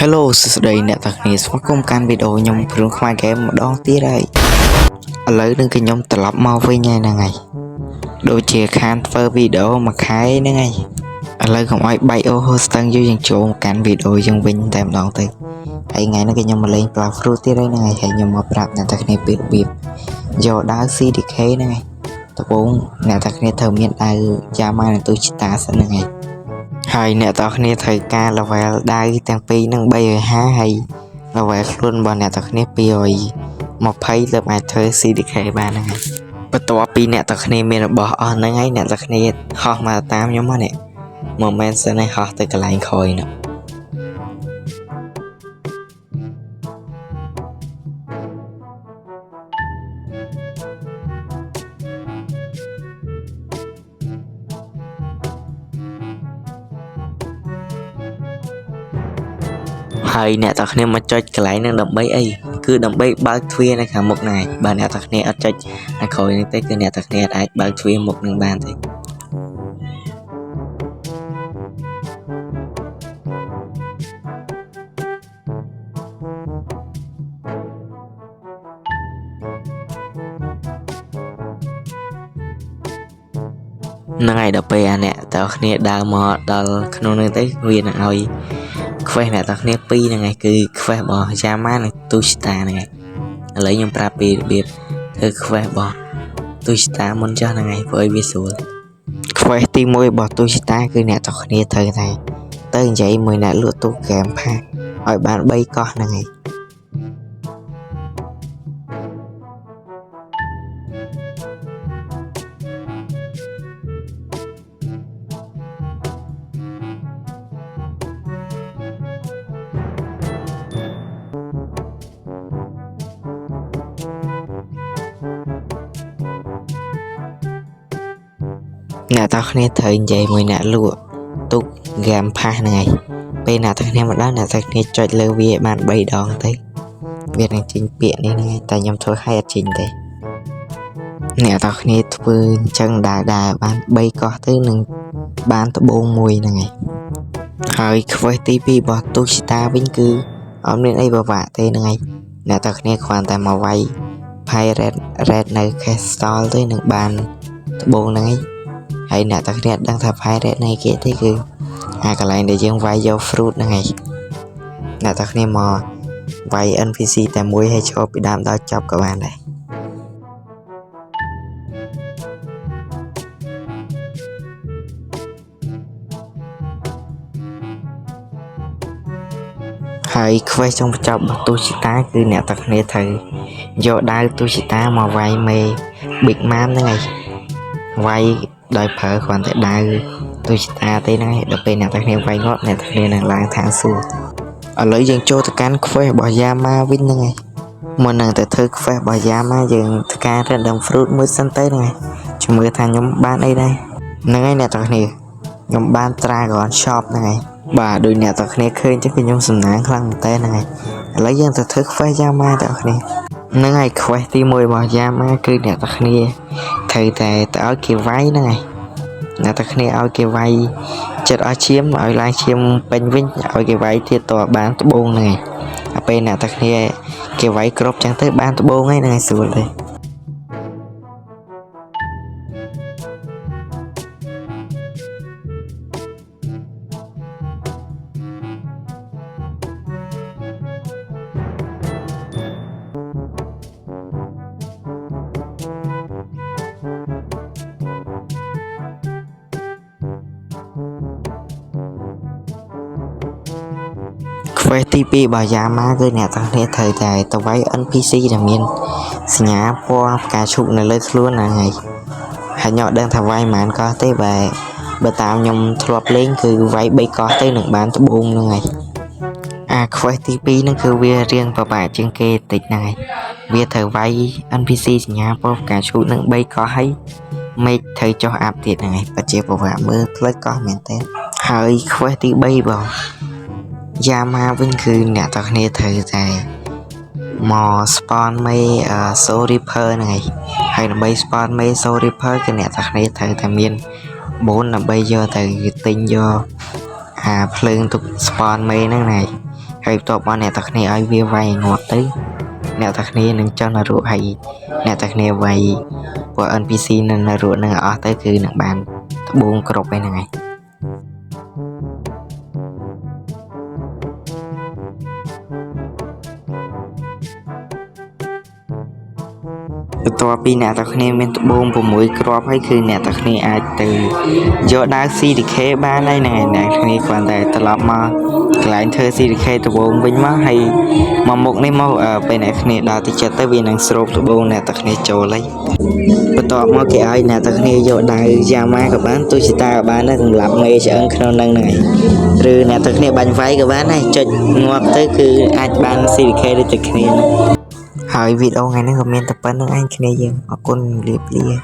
Hello សួស្តីអ្នកទាំងគ្នាស្វាគមន៍កាន់វីដេអូខ្ញុំព្រួនខ្មែរហ្គេមម្ដងទៀតហើយឥឡូវនឹងគឺខ្ញុំត្រឡប់មកវិញហើយហ្នឹងហើយដូចជាខានធ្វើវីដេអូមួយខែហ្នឹងហើយឥឡូវកុំឲ្យបែកអូហូស្តឹងយូរយើងចូលមកកាន់វីដេអូយើងវិញតែម្ដងទៅហើយថ្ងៃនេះគឺខ្ញុំមកលេង Blox Fruit ទៀតហើយហ្នឹងហើយហើយខ្ញុំមកប្រាប់អ្នកទាំងគ្នាពីរបៀបយកដាវ CDK ហ្នឹងហើយដំបូងអ្នកទាំងគ្នាត្រូវមានដាវយ៉ាម៉ានិងទូជីតាសិនហ្នឹងហើយ ហើយអ្នកទាំងអស់គ្នាត្រូវការ level ដៅទាំងពីរនឹង350ហើយ level ខ្លួនរបស់អ្នកទាំងគ្នា220ទើបអាចធ្វើ CDK បានហ្នឹងហើយបន្ទាប់ពីអ្នកទាំងគ្នាមានរបស់អស់ហ្នឹងហើយអ្នកទាំងគ្នាហោះមកតាមខ្ញុំមកនេះមកមែនសិនហើយហោះទៅកន្លែងក្រោយនោះហើយអ្នកទាំងគ្នាមកចុចកន្លែងហ្នឹងដើម្បីអីគឺដើម្បីបើកទ្វារនៅខាងមុខហ្នឹងឯងបើអ្នកទាំងគ្នាអត់ចុចខាងក្រោយហ្នឹងទេគឺអ្នកទាំងគ្នាអាចបើកទ្វារមុខហ្នឹងបានទេ ហ្នឹងហើយដល់ពេលអាអ្នកតើគ្នាដើរមកដល់ក្នុងហ្នឹងទៅវានឹងឲ្យ quest អ្នកតើគ្នាពីរហ្នឹងហើយគឺ quest របស់ Yama និង Tushita ហ្នឹងហើយឥឡូវខ្ញុំប្រាប់ពីរបៀបធ្វើ quest របស់ Tushita មុនចុះហ្នឹងហើយព្រោះឲ្យវាស្រួល quest ទី1របស់ Tushita គឺអ្នកតើគ្នាត្រូវតែទៅនិយាយមួយអ្នកលក់ទូហ្គេមផាសឲ្យបាន3កោះហ្នឹងហើយអ្នកតើគ្នាត្រូវនិយាយមួយអ្នកលក់ទូហ្គេមផាសហ្នឹងហើយពេលអ្នកតើគ្នាមកដល់អ្នកតើគ្នាចុចលើវាឲ្យបាន3ដងទៅវានឹងចេញពាក្យនេះហ្នឹងហើយតែខ្ញុំធ្វើឲ្យអត់ចេញទេអ្នកតើគ្នាធ្វើអញ្ចឹងដើរដើរបាន3កោះទៅនឹងបានត្បូងមួយហ្នឹងហើយហើយ quest ទី2របស់ទូឈីតាវិញគឺអត់មានអីពិបាកទេហ្នឹងហើយអ្នកតើគ្នាគ្រាន់តែមកវាយ Pirate Red នៅ Castle ទៅនឹងបានត្បូងហ្នឹងហើយហើយអ្នកតើគ្នាអត់ដឹងថា Pirate នៃគេទេគឺអាកន្លែងដែលយើងវាយយក fruit ហ្នឹងហើយអ្នកតើគ្នាមកវាយ NPC តែមួយហើយឈរពីដើមដល់ចប់ក៏បានដែរហើយ quest ចុងបញ្ចប់របស់ទូឈីតាគឺអ្នកទាំងគ្នាត្រូវយកដាវទូឈីតាមកវាយមេ Big Mom ហ្នឹងហើយវាយដោយប្រើគ្រាន់តែដាវទូឈីតាទេហ្នឹងហើយដល់ពេលអ្នកទាំងគ្នាវាយងាប់អ្នកទាំងគ្នានឹងឡើងឋានសួគ៌ឥឡូវយើងចូលទៅកាន់ quest របស់ Yama វិញហ្នឹងហើយមុននឹងទៅធ្វើ quest របស់ Yama យើងធ្វើការ random fruit មួយសិនទៅហ្នឹងហើយជំរឿថាខ្ញុំបានអីដែរហ្នឹងហើយអ្នកទាំងគ្នាខ្ញុំបាន Dragon Shop ហ្នឹងហើយបាទដូចអ្នកទាំងគ្នាឃើញចឹងគឺខ្ញុំសំណាងខ្លាំងមែនតើហ្នឹងហើយឥឡូវយើងទៅធ្វើ quest Yama ទាំងគ្នាហ្នឹងហើយ quest ទី1របស់ Yama គឺអ្នកទាំងគ្នាត្រូវតែទៅឲ្យគេវាយហ្នឹងហើយអ្នកទាំងគ្នាឲ្យគេវាយចិត្តអស់ឈាមឲ្យឡើងឈាមពេញវិញឲ្យគេវាយទៀតតបានត្បូងហ្នឹងហើយដល់ពេលអ្នកទាំងគ្នាគេវាយគ្រប់ចឹងទៅបានត្បូងហើយហ្នឹងហើយស្រួលទេ quest ទី2របស់ Yama គឺអ្នកទាំងគ្នាត្រូវតែទៅវាយ NPC ដែលមានសញ្ញាពណ៌ផ្កាឈូកនៅលើខ្លួនហ្នឹងហើយហើយខ្ញុំអត់ដឹងថាវាយប៉ុន្មានកោះទេបើបើតាមខ្ញុំធ្លាប់លេងគឺវាយ3កោះទៅនឹងបានត្បូងហ្នឹងហើយអា quest ទី2ហ្នឹងគឺវារៀងពិបាកជាងគេតិចហ្នឹងហើយវាត្រូវវាយ NPC សញ្ញាពណ៌ផ្កាឈូកនឹង3កោះហើយមេឃត្រូវចុះអាប់ទៀតហ្នឹងហើយបជាពិបាកមើលផ្លូវកោះមែនតើហើយ quest ទី3បង Yama វិញគឺអ្នកទាំងគ្នាត្រូវតែមក spawn មេ Soul Reaper ហ្នឹងហើយហើយដើម្បី spawn មេ Soul Reaper គឺអ្នកទាំងគ្នាត្រូវតែមាន bone ដើម្បីយកទៅទិញយកអាភ្លើងទុក spawn មេហ្នឹងហើយ ហើយបន្ទាប់មកអ្នកទាំងគ្នាឲ្យវាវាយឲ្យងាប់ទៅអ្នកទាំងគ្នានឹងចង់នរកហើយអ្នកទាំងគ្នាវាយពួក NPC នៅនរកនឹងអស់ទៅគឺនឹងបានត្បូងគ្រប់ហើយហ្នឹងហើយ បន្ទាប់ពីអ្នកទាំងគ្នាមានត្បូង6គ្រាប់ហើយគឺអ្នកទាំងគ្នាអាចទៅយកដាវ CDK បានហើយហ្នឹងហើយអ្នកគ្នាគ្រាន់តែត្រឡប់មកកន្លែងធ្វើ CDK ត្បូងវិញមកហើយមកមុខនេះមកពេលអ្នកគ្នាដល់ទៅចិត្តទៅវានឹងស្រូបត្បូងអ្នកទាំងគ្នាចូលហើយបន្ទាប់មកគេឲ្យអ្នកទាំងគ្នាយកដាវយ៉ាម៉ាក៏បានទូជីតាក៏បានដែរសម្រាប់មេឆ្អឹងក្នុងហ្នឹងហ្នឹងហើយឬអ្នកទាំងគ្នាបាញ់វាយក៏បានដែរចុចងាប់ទៅគឺអាចបាន CDK ដូចតែគ្នាហ្នឹង ហើយវីដេអូថ្ងៃនេះក៏មានតែប៉ុណ្្នឹងឯងគ្នាយើងអរគុណជម្រាបលា។